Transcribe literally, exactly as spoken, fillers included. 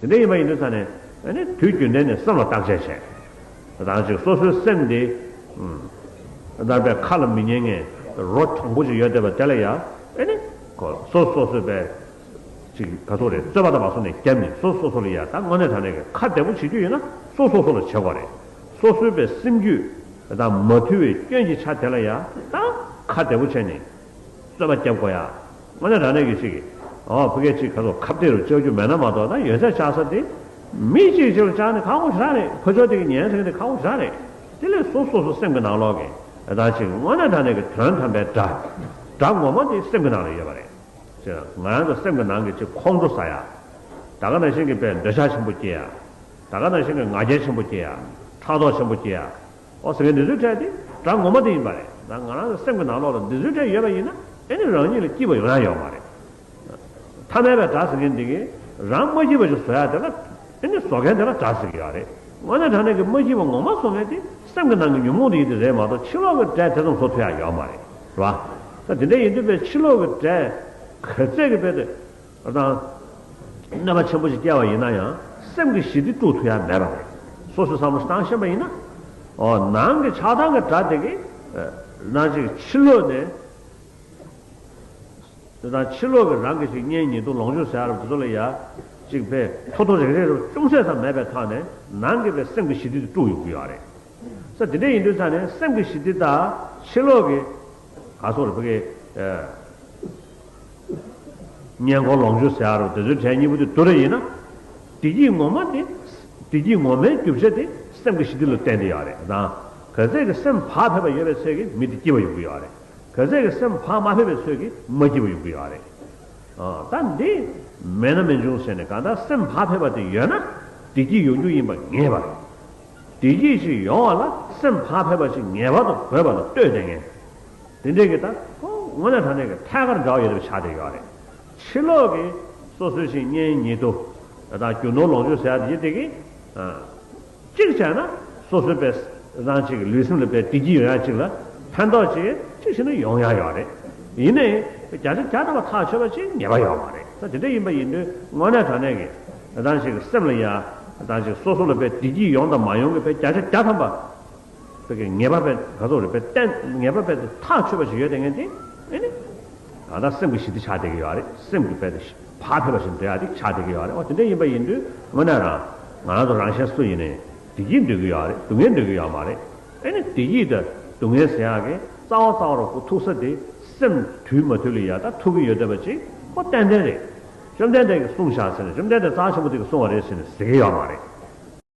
དེ་འདྲ་ཡིན་པ་ཡིན་དུས་ཙང་ནས་ཨ་ནི་དུས་རྒྱུན་ལྡན་ནས་སེམས་ལ་བརྟག་དཔྱད་བྱས། ད་ཅིག་སོ་སོའི་སེམས་འདི་ཨུམ། ད་པའི་ཁ་ལ་མི་ཉན་མཁན་རོ་དྲང་པོ་ཅིག་ཡོད་བསྡད་པ་དེ་ལ་ཡ་ཨ་ནི་ཁོ་སོ་སོ་སོའི་པའི་ཅིག་ག་ཚོད་རེད། རྩོད་པ་དང་མ་སོང་ནས་བརྒྱབ་ནས་སོ་སོ་སོ་ལ་ཡ་ད་དངོས་གནས་དྲང་གནས་ཀྱི་ཁ་བདེ་པོ་བྱེད་རྒྱུ་ཡིན་ན་སོ་སོ་སོ་ལ་བྱེད་དགོས་རེད། སོ་སོའི་པའི་སེམས་རྒྱུད་ད་མ་ཐུལ་བའི་སྐྱོན་གྱི་ཆ་དེ་ལ་ཡ་ད་ཁ་བདེ་པོ་བྱས་ནས། རྩོད་པ་རྒྱབ་དགོས་ཡ། དངོས་གནས་དྲང་གནས་ཀྱི་ཞིག་གིས། ཨོ་ཕ་གིའི་ཅིག་ཁ་སོ་ཁ་བདེ་རུ་བཅག་རྒྱུ་མེད་ན་མ་གཏོགས་ད་ཡོད་ཚད་བཅག་ས་དེ། མི་གཅིག་གཅིག་ལ་བཅག་ནས་ཁག་པོ་ཞེ་དྲག་རེད། ཕ་ཕྱོགས་དེ་གིས་ཉན་ཟེར་མཁན་དེ་ཁག་པོ་ཞེ་དྲག་རེད། དེ་ལས་སོ་སོ་སོ་སེམས་ཀྱི་ནང་ལོགས་ཀྱི་ད་ཅིག་དངོས་གནས་དྲང་གནས་ཀྱི་དོན་དམ་པའི་དགྲ། དགྲ་ངོ་མ་དེ་སེམས་ཀྱི་ནང་ལ་ཡོད་པ་རེད། ཅེས་ང་རང་ཚོ་སེམས་ཀྱི་ནང་གི་ཅིག་ཁོང་ཁྲོ་ཟ་ཡ། ད་ག་ནང་བཞིན་གྱི་པའི་འདོད་ཆགས་ཆེན་པོ་སྐྱེ་ཡ། ད་ག་ནང་བཞིན་གྱི་ང་རྒྱལ་ཆེན་པོ་སྐྱེ་ཡ། ཕྲག་དོག་ཆེན་པོ་སྐྱེ་ཡ། ཨོ་ཟེར་མཁན་འདི་ཚོའི་གྲས་དེ་དགྲ་ངོ་མ་དེ་ཡིན་པ་རེད། ད་ང་རང་ཚོ་སེམས་ཀྱི་ནང་ལོགས་ལ་འདི་ཚོའི་གྲས་ཡོད་པ་ཡིན་ན་ཨེ་ནི་རང་ཉིད་ལ་སྐྱིད་པ་ཡོང་ཡ་ཡོད་མ་རེད། ཐ་མལ་པའི་དགྲ་ཟེར་མཁན་འདི་གིས་རང་མ་སྐྱིད་པ་ཞིག་བཟོ་ཡ་དེ་ལ་ཨེ་ནི་བཟོ་མཁན་དེ་ལ་དགྲ་ཟེར་གྱི་ཡོད་རེད། དངོས་གནས་དྲང་གནས་ཀྱི་མ་སྐྱིད་པ་ངོ་མ་བཟོ་མཁན་དེ་སེམས་ཀྱི་ནང་གི་ཉོན་མོངས་དེ་ཡིན་དེ་རེད་མ་གཏོགས་ཕྱི་ལོགས་ཀྱི་དགྲ་དེ་ཙམ་བཟོ་ཐུབ་ཡ་ཡོད་མ་རེད། རེད་བ། ད་དེ་འདྲ་ཡིན་དུས་པའི་ཕྱི་ལོགས་ཀྱི་དགྲ་ག་ཚད་ཀྱི་དཔེ་དེ། ཨ་དང་། གནོད་པ་ཆེན་པོ་ཞིག་བསྐྱལ་བ་ཡིན་ན་ཡང་སེམས་ཀྱི་ཞི་བདེ་དཀྲུག་ཐུབ་ཡ་མེད་པ་རེད། སོ་སོས་བསམ་བློ་བཏང་ཤེས་པ་ཡིན་ན། ཨོ་ནང་གི་ཆགས་སྡང་གི་དགྲ་དེ་གིས། ནང་ཅིག་ཕྱི་ལོགས་ནས། དེ་དང་ཕྱི་ལོགས་ཀྱི་རང་གི་ཅིག་གཉེན་ཉེ་དུ་ལོངས་སྤྱོད་ཟེར་ཡ་རབ་དེ་ཚོ་ལ་ཡ། ཅིག་པས་ཐོ་ཐོ་རེག་རེག་རུ་ཅུང་ཟད་ཙམ་མེད་པའི་ཐོག་ནས་ནང་གི་པའི་སེམས་ཀྱི་ཞི་བདེ་དེ་དཀྲུག་ཡོང་གི་ཡོད་རེད། ས་དེ་འདྲ་ཡིན་དུས་ཙང་ནས་སེམས་ཀྱི་ཞི་བདེ་དང་ཕྱི་ལོགས་ཀྱི། ག་སོགས་རེད་ཕ་གི། ཉེ་འཁོར་ལོངས་སྤྱོད་ཟེར་ཡ་རུ་དེ་ཚོའི་གྲས་གཉིས་པོ་དེ་བསྡུར་བ་ཡིན་ན། བདེ་སྐྱིད་ངོ་མ་དེ། བདེ་སྐྱིད་ངོ་མའི་རྒྱུ་ཆ་དེ་སེམས་ཀྱི་ཞི་བདེ་ལ་བརྟེན་ཏེ་ཡོད་རེད་དང་། ག་ཚད་ཀྱི་སེམས་བག་ཕེབས་པ་ཡོད་པའི་ཚད་ཀྱིས་མི་དེ་སྐྱིད་པ་ཡོང་གི་ཡོད་རེད། ག་ཚད་ཀྱི་སེམས་བག་མ་ཕེབས་པའི་ཚད་ཀྱིས་མ་སྐྱིད་པ་ཡོང་གི་ཡོད་རེད། ཨ་ད་འདི་མེད་ན་མི་འབྱུང་ཟེར་ནས་གང་ལྟར་སེམས་བག་ཕེབས་པ་དེ་ཡོད་ན་བདེ་སྐྱིད་ཡོང་རྒྱུ་ཡིན་པ་ངེས་པ་རེད། བདེ་སྐྱིད་ཅིག་ཡོང་བ་ལ་སེམས་བག་ཕེབས་པ་ཅིག་ངེས་པར་དུ་དགོས་པ་ལ་ལྟོས་ཏེ་ངས། དེ་འདྲའི་གི་ད་ཁོ་དངོས་གནས་དྲང་གནས་ཀྱི་ཐད་ཀར་འབྲེལ་བ་ཡོད་པའི་ཆ་དེ་ཡོད་རེད། ཕྱི་ལོགས་ཀྱི་སོ་སོའི་ཞིག་གཉེན་ཉེ་དུ་དང་རྒྱུ་ནོར་ལོངས་སྤྱོད་ཟེར་ཡ་དེ་དེ་གི་གཅིག་བྱས་ན་སོ་སོའི་པའི་རང་ཅིག་ལུས་སེམས་ལ་པའི་བདེ་སྐྱིད་ཡོང་ཡ་ཅིག་ལ་ཕན་ཐོགས་ཅིག་གཅིག་བྱས་ན་ཡོང་ཡ་ཡོད་རེད། ཡིན་ནའི་བརྒྱ་ཆ་བརྒྱ་ཐམ་པ་ཐག་ཆོད་པ་ཅིག་ངེས་པ་ཡོད་མ་རེད། ད་དེ་འདྲ་ཡིན་པ་ཡིན་དུས་དངོས་གནས་དྲང་གནས་ཀྱི་རང་ཅིག་སེམས་ལ་ཡ་རང་ཅིག་སོ་སོ་ལ་པའི་བདེ་སྐྱིད་ཡོང་དང་མ་ཡོང་གི་པའི་བརྒྱ་ཆ་བརྒྱ་ཐམ་པ། དེ་གི་ངེས་པ་དཔེ་ག་ཚོད་རེད་པས་གཏན་ངེས་པ་དཔེ་དེ་ཐག་ཆོད་པ་ཞིག་ཡོད་དེ་ངས་དེ་ཨེ་ནི། ད་ལྟ་སེམས་ཀྱི་ཞི་བདེ་ཆགས་བསྡད་ཀྱི་ཡོད་རེད། སེམས་ཀྱི་དཔེ་དེ་བག་ཕེབས་པ་ཞིག་འདོད་ཡ་དེ་ཆགས་བསྡད་ཀྱི་ཡོད་རེད། འོ་དེ་འདྲ་ཡིན་པ་ཡིན་དུས་དངོས་གནས་རང་ང་རང་ཚོ་རང་གཞན་སུ་ཡིན་ནའི་བདེ་སྐྱིད་འདོད་ཀྱི་ཡོད་རེད། སྡུག་བསྔལ་འདོད་ཀྱི་ཡོད་མ་རེད། ཨེ་ནི་བདེ་སྐྱིད་དང་སྡུག་བསྔལ་ཟེར་ཡ་གི་རྩ་བ་རྩ་བ་རུ་ཁོ་ཐུག་ས་དེ་སེམས་དུལ་མ་དུལ་ལ་ཡ་ད་ཐུག་གི་ཡོད་བསྡད་པ་ཅིག་ཁོ་ཏན་ཏན་རེད། བཅོམ་ལྡན་འདས་ཀྱིས་གསུངས་བཞག་ཟེར་ནས་བཅོམ་ལྡན་འདས་རྩ་ཆེན་པོ་དེ་གིས་གསུངས་པ་རེད་ཟེར་ནས་ཟེར་གྱི་ཡོད་མ་རེད།